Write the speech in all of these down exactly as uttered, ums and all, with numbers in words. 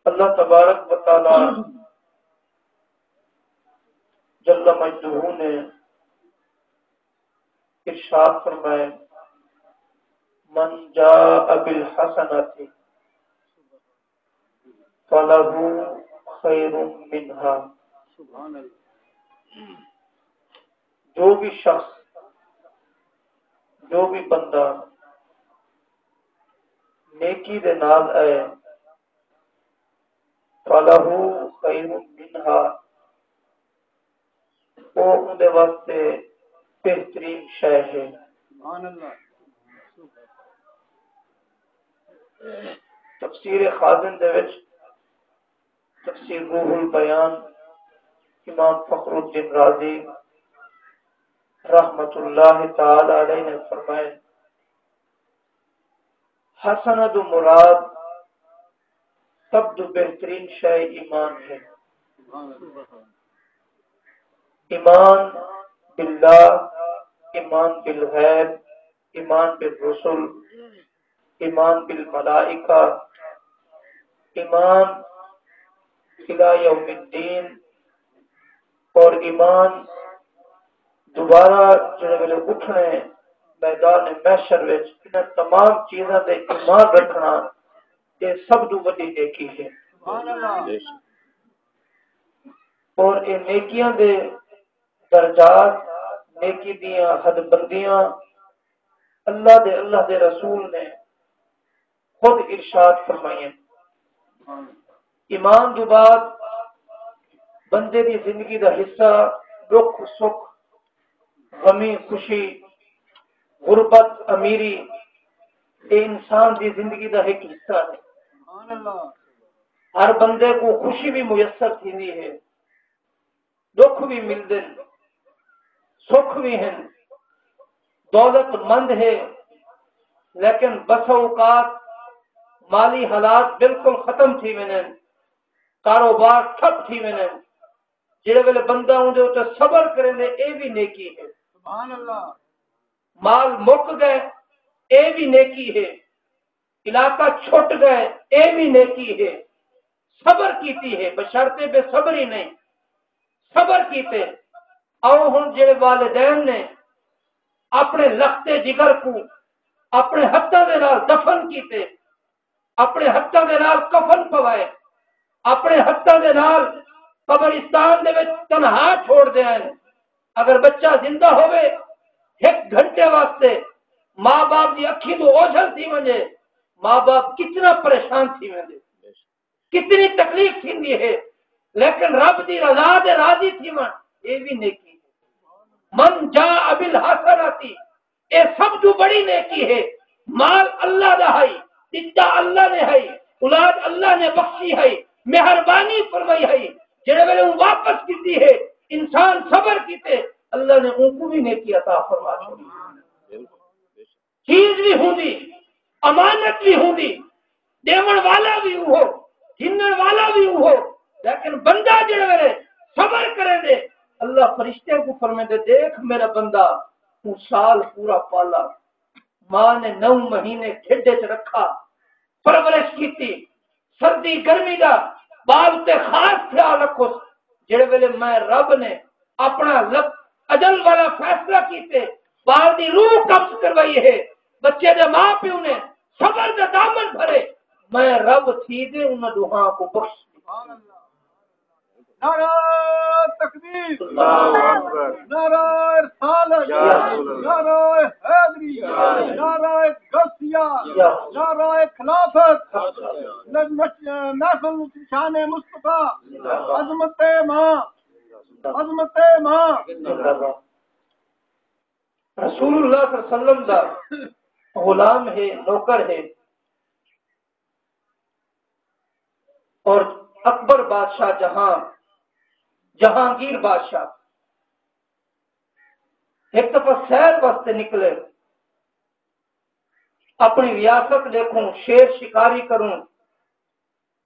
اللہ تبارک و تعالی جل مجدہ نے ارشاد فرمائے، من جاء بالحسنۃ فلہ خیر منہا۔ جو بھی شخص، جو بھی بندہ نیکی دے نال آئے، فلہ خیر منہا، او اوندے واسطے بہترین شے ہے۔ تفسیر خازن دے وچ، تفسیر روح البیان، امام فخر الدین رازی رحمت اللہ تعالی علیہ نے فرمائے، حسنۃ مراد سب توں بہترین شے ایمان ہے۔ ایمان باللہ، ایمان بالغیب، ایمان بالرسل، ایمان بالملائکہ، ایمان الی یوم الدین، اور ایمان دوبارہ جڑے ویلے اٹھنے میدان محشر وچ، انہاں تمام چیزاں دے ایمان رکھنا، یہ سب توں وڈی نیکی ہے۔ اور یہ نیکیاں دے درجات، نیکی دیاں حد بندیاں، اللہ دے، اللہ دے رسول نے خود ارشاد فرمائیاں۔ ایمان دے بعد بندے دی زندگی دا حصہ ݙکھ سکھ، غمی خوشی، غربت امیری، اے انسان دی زندگی دا ہک حصہ ہے۔ ہر بندے کوں خوشی وی میسر تھیندی ہے، ݙکھ وی ملدن، سکھ وی ہن، دولت مند ہے، لیکن بسا اوقات مالی حالات بالکل ختم تھی ویندن، کاروبار ٹھپ تھی ویندن۔ جیڑھے ویلے بندہ اوندے اتے صبر کریندے، اے وی نیکی ہے۔ سبحان اللہ۔ مال مک ڳئے، اے وی نیکی ہے۔ علاقہ چھٹ ڳئے، اے وی نیکی ہے۔ صبر کیتی ہے، بشرطے بے صبری نہیں، صبر کیتے۔ او ہݨ جیڑھے والدین نے اپݨے لختے جگر کوں اپݨے ہتھاں دے نال دفن کیتے، اپݨے ہتھاں دے نال کفن پوائے، اپݨے ہتھاں دے نال قبرستان دے وچ تنہا چھوڑ دے ہن۔ اگر بچہ زندہ ہووے، ہک گھنٹے واسطے ماں باپ دی اکھیں توں اوجھل تھی ونڄے، ماں باپ کتنا پریشان تھی ویندے، کتنی تکلیف تھیندی ہے، لیکن رب دی رضا دے راضی تھیوݨ، اے وی نیکی ہے۔ من جاء بالحسنۃ، اے سب توں بڑی نیکی ہے۔ مال اللہ دا ہئی، ݙتا اللہ نے ہئی، اولاد اللہ نے بخشی ہئی، مہربانی فرمائی ہئی۔ جیڑھے ویلے اوں واپس کیتی ہے، انسان صبر کیتے، اللہ نے اونکوں وی نیکی عطا فرما چھوڑی۔ چیز وی ہوندی، امانت وی ہوندی، ݙیوݨ والا وی اوہو، گھنݨ والا وی اوہو، لیکن بندہ جیڑھے ویلے صبر کریندے، اللہ فرشتیاں کوں فرمیندے، ݙیکھ میرا بندہ، توں سال پورا پالا، ماں نے نو مہینے ڈھڈ اچ رکھا، پرورش کیتی، سردی گرمی دا ٻال اتے خاص خیال رکھوس۔ جیڑھے ویلے میں رب نے اپݨا لب-، اجل والا فیصلہ کیتے، ٻال دی روح قبض کروائی ہے، بچے دے ماء پیو نے صبر دا دامن بھرے، میں رب تھی دے انہاں ݙوہاں کوں بخش ݙتا۔ نعرہ تکبیر، اللہ اکبر۔ نعرہ رسالت، یا رسول اللہ۔ نعرہ حیدری، یا رسول اللہ۔ نعرہ غوثیہ، یا رسول اللہ۔ نعرہ خلافت۔ نعرہ خلافت۔ نظم-، محفل شان مصطفیٰ۔ زندہ باد۔ عظمت ماں، عظمت ماں۔ زندہ باد۔ رسول اللہ صلی اللہ علیہ وسلم دا غلام ہے، نوکر ہے۔ اور اکبر بادشاہ جہاں، جہانگیر بادشاہ ہک دفعہ سیر واسطے نکلے، اپݨی ریاست ݙیکھوں، شیر شکاری کروں،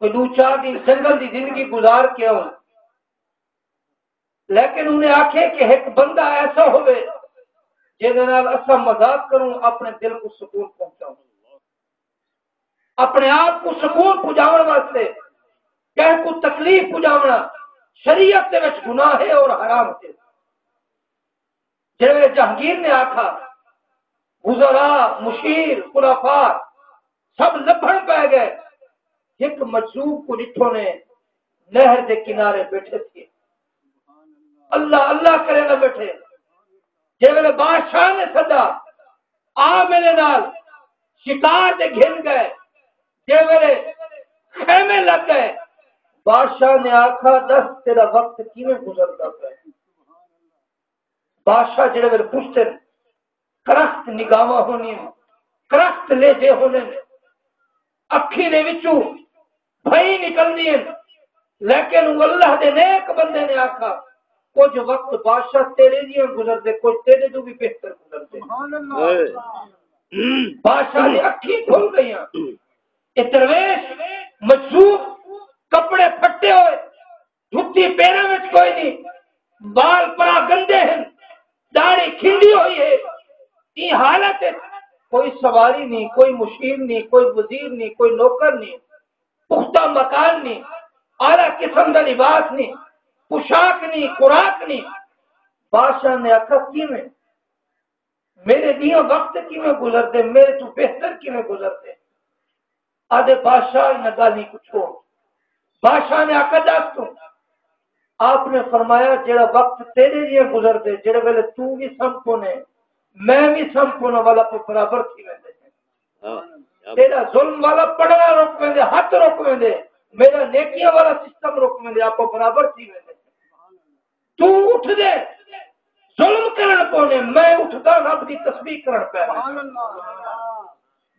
کوئی ݙو چار ݙینھ جنگل دی زندگی گزار کے آؤں۔ لیکن انہیں آکھے کہ ہک بندہ ایسا ہووے جیندے نال اساں مذاق کروں، اپݨے دل کوں سکون پہنچاؤں۔ اپݨے آپ کوں سکون پڄاوݨ واسطے کہیں کوں تکلیف پڄاوݨا شریعت دے وچ گناہ ہے اور حرام ہے۔ جیڑھے ویلے جہانگیر نے آکھا، وزراء، مشیر، خلفاء سب لبھݨ پئے ڳئے، ہک مجذوب کوں ݙٹھو نے نہر دے کنارے ٻیٹھے تھئے، اللہ اللہ کریندا ٻیٹھے۔ جیڑھے ویلے بادشاہ نے سݙا، آ میݙے نال، شکار تے گھن ڳئے۔ جیڑھے ویلے خیمے لڳ ڳئے، بادشاہ نے آکھا، ݙس تیݙا وقت کیویں گزردا پئے؟ بادشاہ جیڑھے ویلے پچھدن، کرخت نگاہواں ہونین، کرخت لہجے ہونن، اکھیں دے وچوں بھئی نکلدین، لیکن او اللہ دے نیک بندے نے آکھا، کجھ وقت بادشاہ تیݙے جیہاں گزردے، کجھ تیݙے توں وی بہتر گزردے۔ سبحان اللہ۔ بادشاہ دی اکھیں کھل ڳئیاں۔ اے درویش مجذوب، کپڑے پھٹے ہوئے، جتی پیراں وچ کوئی نہیں، بال پرا گندے ہن، ݙاڑھی کھنڈی ہوئی ہے۔ ایں حالت وچ کوئی سواری نہیں، کوئی مشیر نہیں، کوئی وزیر نہیں، کوئی نوکر نہیں، پختہ مکان نہیں، اعلیٰ قسم دا لباس نہیں، پوشاک نہیں، خوراک نہیں۔ بادشاہ نے آکھا، کیویں؟ میݙے ݙینہہ وقت کیویں گزردے، میݙے توں بہتر کیویں گزردے؟ آہدے، بادشاہ، انہاں ڳالھیں کوں چھوڑ۔ بادشاہ نے آکھا، ݙس توں۔ آپ نے فرمایا، جیڑھا وقت تیݙے جیہاں گزردے، جیڑھے ویلے توں وی سم کونے، میں وی سم کونا، ول آپاں برابر تھی ویندے۔ ہاں۔ تیݙا ظلم والا پڑھنا رک ویندے، ہتھ رک ویندے، میݙا نیکیاں والا سسٹم رک ویندے، آپاں برابر تھی ویندے۔ توں اٹھدے ظلم کرݨ کونے، میں اٹھداں رب دی تسبیح کرݨ پئے۔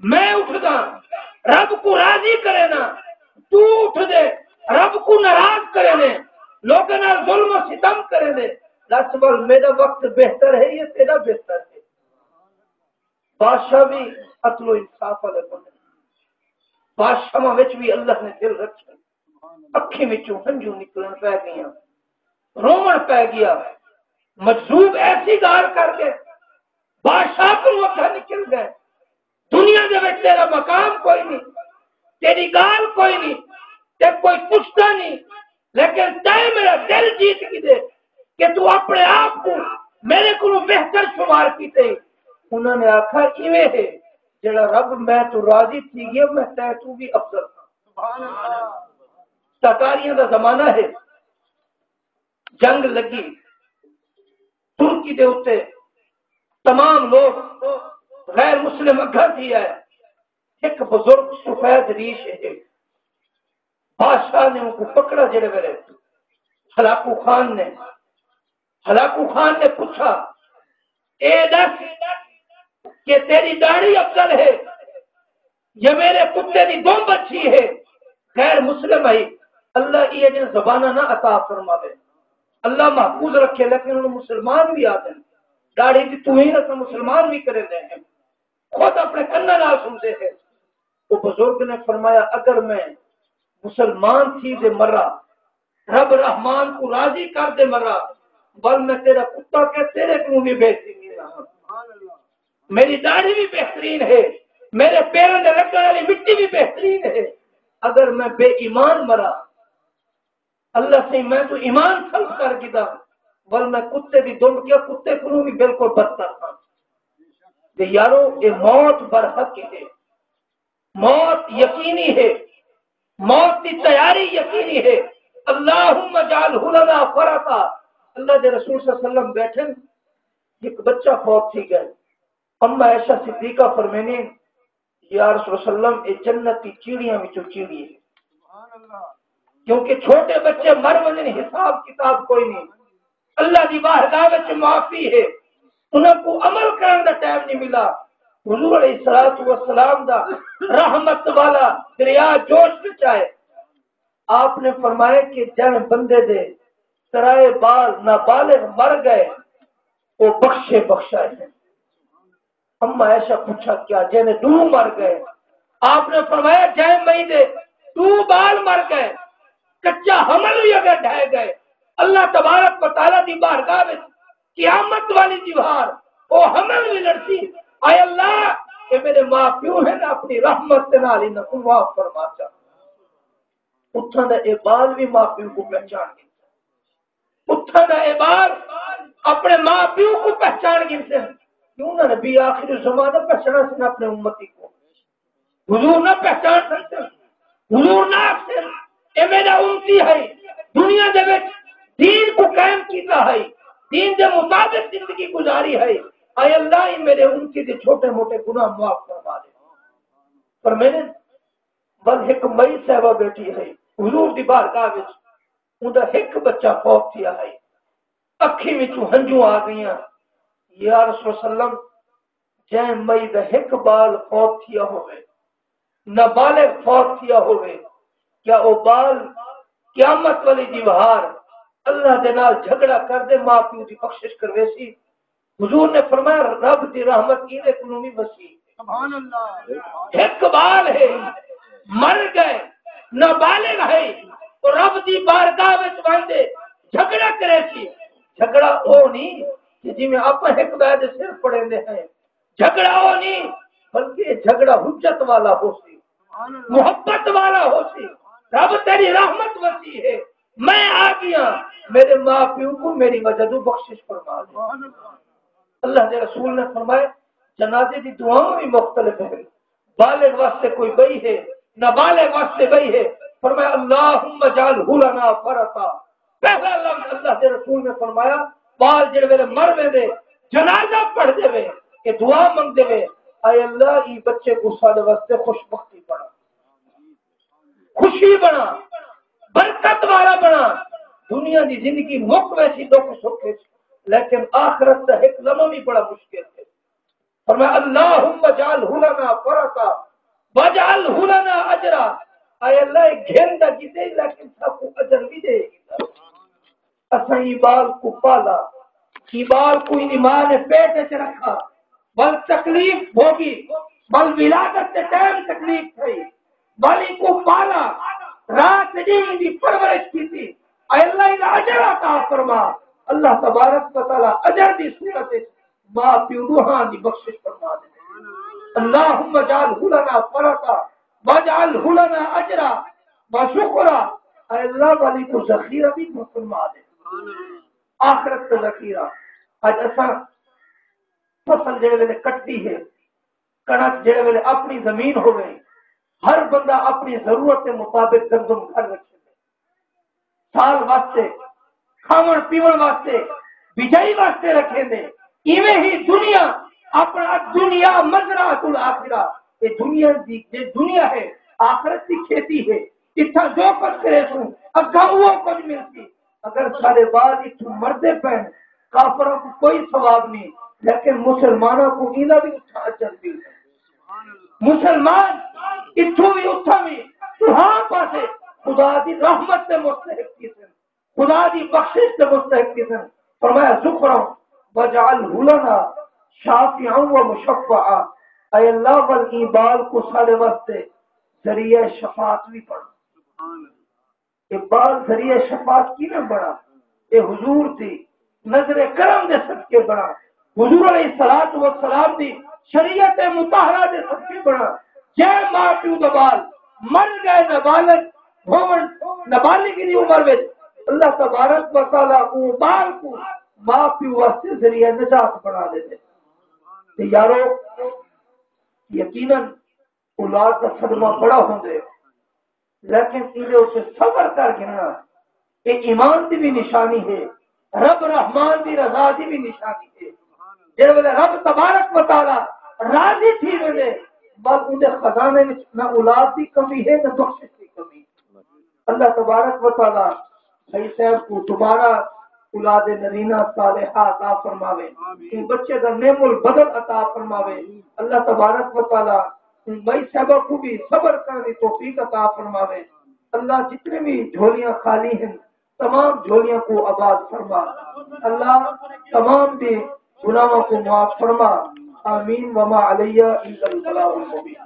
میں اٹھداں رب کوں راضی کرینداں، توں اٹھدے رب کوں ناراض کریندے، لوکاں نال ظلم و ستم کریندے۔ ݙس ول میݙا وقت بہتر ہے یا تیݙا بہتر ہے؟ بادشاہ وی عدل و انصاف والے بندے۔ بادشاہاں وچ وی اللہ نے دل رکھے۔ اکھیں وچوں ہنجوں نکلݨ پئے ڳئیاں، رووݨ پئے ڳیا۔ مجذوب ایسی ڳالھ کر ڳئے، بادشاہ کنوں اکھاں نکل ڳئے۔ دنیا دے وچ تیݙا مقام کوئی نہیں، تیݙی ڳالھ کوئی نہیں، تیکوں کوئی پچھدا نہیں، لیکن تیں میݙا دل جیت گھدے کہ توں اپݨے آپ کوں میݙے کنوں بہتر شمار کیتے۔ انہاں نے آکھا، ایویں ہے، جیڑھا رب میں توں راضی تھی ڳیا، میں تیں توں وی افضل ہاں۔ سبحان اللہ۔ تاتاریاں دا زمانہ ہے، جنگ لڳی، ترکی دے اتے تمام لوگ غیر مسلم اگھا تھی آئے۔ ہک بزرگ سفید ریش ہے، بادشاہ نے اونکوں پکڑا جیڑھے ویلے، ہلاکو خان نے، ہلاکو خان نے پچھا، اے ݙس کہ تیݙی ݙاڑھی افضل ہے یا میݙے کتے دی دمب اچھی ہے؟ غیر مسلم ہئی، اللہ ایہے جیہاں زباناں نہ عطا فرماوے، اللہ محفوظ رکھے، لیکن انہوں مسلمان وی آہدن، ݙاڑھی دی توہین اساں مسلمان وی کریندے ہیں، خود اپݨے کناں نال سݨدے ہیں۔ او بزرگ نے فرمایا، اگر میں مسلمان تھی تے مراں، رب رحمان کوں راضی کر تے مراں، ول میں تیݙا کتا کہ تیݙے کنوں وی بہترین ہاں۔ میݙی ݙاڑھی وی بہترین ہے، میݙے پیراں دے لڳݨ والی مٹی وی بہترین ہے۔ اگر میں بے ایمان مراں، اللہ سئیں میں توں ایمان سلب کر گھدا، ول میں کتے دی دمب کیا، کتے کنوں وی بالکل بدتر ہاں۔ تے یارو، اے موت برحق ہے، موت یقینی ہے، موت دی تیاری یقینی ہے۔ اللہم اجعلہ لنا فرطا۔ اللہ دے رسول صلی اللہ علیہ وسلم ٻیٹھن، ہک بچہ فوت تھی ڳئے۔ اماں عائشہ صدیقہ فرمیندین، یا رسول اللہ، اے جنت دی چیڑیاں وچوں چیڑی ہے۔ کیونکہ چھوٹے بچے مر ونڄن، حساب کتاب کوئی نہیں، اللہ دی بارگاہ وچ معافی ہے، انہاں کوں عمل کرݨ دا ٹائم نہیں ملا۔ حضور علیہ الصلوۃ والسلام دا رحمت والا دریا جوش وچ آئے۔ آپ نے فرمایا کہ جن بندے دے ترائے بال نابالغ مر ڳئے، او بخشے بخشائے ہیں۔ اماں عائشہ پچھا، کیا جیندے ݙو مر ڳئے؟ آپ نے فرمایا، جئیں مئی دے ݙو ٻال مر ڳئے، کچا حمل وی اگر ڈھہہ ڳئے، اللہ تبارک و تعالیٰ دی بارگاہ وچ قیامت والی دیوار او حمل وی لڑسی، اے اللہ، اے میݙے ماء پیو ہن، اپݨی رحمت دے نال انہاں کوں معاف فرما چا۔ اتھاں دا اے ٻال وی ماء پیو کوں پہچان گھنسن۔ اتھاں دا اے ٻال اپݨے ماء پیو کوں پہچان گھنسن۔ کیوں نہ نبی آخر الزمان دا پہچان سن اپݨے امتی کوں۔ حضور نہ پہچان سڳدن، حضور نہ آکھسن، اے میݙا امتی ہے، دنیا دے وچ دین کوں قائم کیتا ہے، دین دے مطابق زندگی گزاری ہے، اے اللہ، ایں میݙے امتی دے چھوٹے موٹے گناہ معاف فرما ݙے۔ فرمیندن، ول ہک مئی صاحبہ ٻیٹھی ہے حضور دی بارگاہ وچ، اوندا ہک بچہ فوت تھیا ہے، اکھیں وچوں ہنجوں آ ڳئیاں، یا رسول اللہ صلی اللہ علیہ وسلم، جیں مئی دا ہک ٻال فوت تھیا ہووے، نابالغ فوت تھیا ہووے، کیا او ٻال قیامت والی ݙیہاڑ اللہ دے نال جھڳڑا کر تے ماء پیو دی بخشش کرویسی؟ حضور نے فرمایا، رب دی رحمت ایندے کولوں وی وسیع ہے۔ سبحان اللہ۔ ہک ٻال ہے، مر ڳئے، نابالغ ہے، او رب دی بارگاہ وچ ویندے جھڳڑا کریسی۔ جھڳڑا او نہیں کہ جیویں آپاں ہک ٻئے دے سر پڑیندے ہیں، جھڳڑا او نہیں، بلکہ اے جھڳڑا حجت والا ہوسی، محبت والا ہوسی۔ رب تیری رحمت وسیع ہے، میں آ ڳیاں، میݙے ماء پیو کوں میݙی وجہ توں بخشش فرما ݙے۔ اللہ دے رسول نے فرمایا، جنازے دی دعاواں وی مختلف ہیں، بالغ واسطے کوئی ٻئی ہے، نابالغ واسطے ٻئی ہے۔ فرمایا، اللہم اجعلہ لنا فرطا۔ پہلا لفظ اللہ دے رسول نے فرمایا، ٻال جڑے ویلے مر ویندے، جنازہ پڑھدے وے، کہ دعا منگدے وے، اے اللہ، ایں بچے کوں ساݙے واسطے خوش بختی بݨا، خوشی بݨا، برکت والا بݨا۔ دنیا دی زندگی مک ویسی ݙکھ سکھ وچ، لیکن آخرت دا ہک لمحہ وی بڑا مشکل ہے۔ فرمایا، اللہم اجعلہ لنا فرطا واجعلہ لنا اجرا۔ اے اللہ، اے گھن دا گھدے، لیکن ساکوں اجر وی ݙے۔ اساں ایں ٻال کوں پالا، ایں ٻال کوں ایندی ماء نے پیٹ وچ رکھا، ول تکلیف بھوڳی، ول ولادت دے ٹائم تکلیف تھئی، ول اینکوں پالا، رات ݙینہہ ایندی پرورش کیتی۔ اے اللہ، ایندا اجر عطا فرما۔ اللہ تبارک و تعالیٰ اجر دی صورت وچ ماء پیو ݙوہاں دی بخشش فرما ݙے۔ اللہم اجعلہ لنا فرطا واجعلہ لنا اجرا و ذخرا۔ اے اللہ، والی کوں ذخیرہ وی فرما ݙے۔ آخرت دا ذخیرہ۔ اڄ اساں فصل جڑے ویلے کٹدی ہے، کݨک جڑے ویلے اپݨی زمین ہووے، ہر بندہ اپݨی ضرورت دے مطابق گندم گھر رکھے، سال واسطے، کھاوݨ پیوݨ واسطے، بجائی واسطے رکھیندے۔ ایویں ہی دنیا، اپݨا، الدنیا مزرعۃ الآخرہ، اے دنیا دی، جے دنیا ہے، آخرت دی کھیتی ہے۔ اتھاں جو کجھ کریسوں، اڳاں اوہو کجھ ملسی۔ اگر ساݙے ٻال اتھوں مردے پئن، کافراں کوں کوئی ثواب نہیں، لیکن مسلماناں کوں ایندا وی اتھاں اجر ملدا۔ مسلمان اتھوں وی اتھاں وی ݙوہاں پاسے خدا دی رحمت دے مستحق تھیسن، خدا دی بخشش دے مستحق تھیسن۔ فرمایا، ذخرا واجعلہ لنا شافعا و مشفعا۔ اے اللہ، ول ایں ٻال کوں ساݙے واسطے ذریعہ شفاعت وی بݨا۔ اے ٻال ذریعہ شفاعت کیویں بݨا؟ اے حضور دی نظر کرم دے صدقے بݨا، حضور علیہ الصلوۃ والسلام دی شریعت مطہرہ دے صدقے بݨا۔ جے ماء پیو دا ٻال مر ڳئے نابالغ ہووݨ، نابالغ دی عمر وچ، اللہ تبارک و تعالیٰ اوں ٻال کوں ماء پیو واسطے ذریعہ نجات بݨا ݙیندے۔ تے یارو، یقیناً اولاد دا صدمہ بڑا ہوندے، لیکن ایندے اتے صبر کر گھننا، اے ایمان دی وی نشانی ہے، رب رحمان دی رضا دی وی نشانی ہے۔ جڑے ویلے رب تبارک و تعالیٰ راضی تھی ویندے، بس اوندے خزانے وچ نہ اولاد دی کمی ہے، نہ بخشش دی کمی۔ اللہ تبارک و تعالیٰ بھائی صاحب کوں دوبارہ اولاد نرینہ صالحہ عطا فرماوے۔ آمین۔ ایں بچے دا نعم البدن عطا فرماوے۔ اللہ تبارک و تعالیٰ ایں مائی صاحبہ کوں وی صبر کرݨ دی توفیق عطا فرماوے۔ اللہ جتنے وی جھولیاں خالی ہن، تمام جھولیاں کوں آباد فرما۔ اللہ تمام دے گناہاں کوں معاف فرما۔ آمین۔ وما علیہ الا البلاغ المبین۔